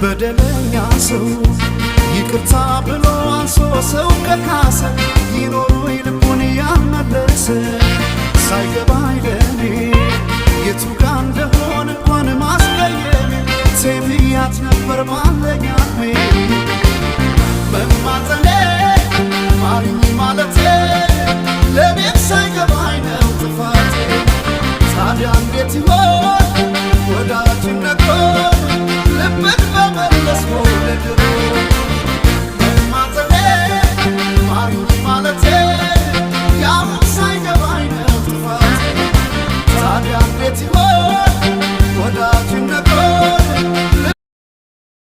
በደለኛ ሰው ይቅርታ ብሎ አንሶ ሰው ከካሰ ይኖሩ ልቡን ያመለሰ። ሳይገባኝ ለኔ የቱ ጋ እንደሆነ እንኳን ማስቀየሜ ሴብያት ነበር ባለኝ አቅሜ።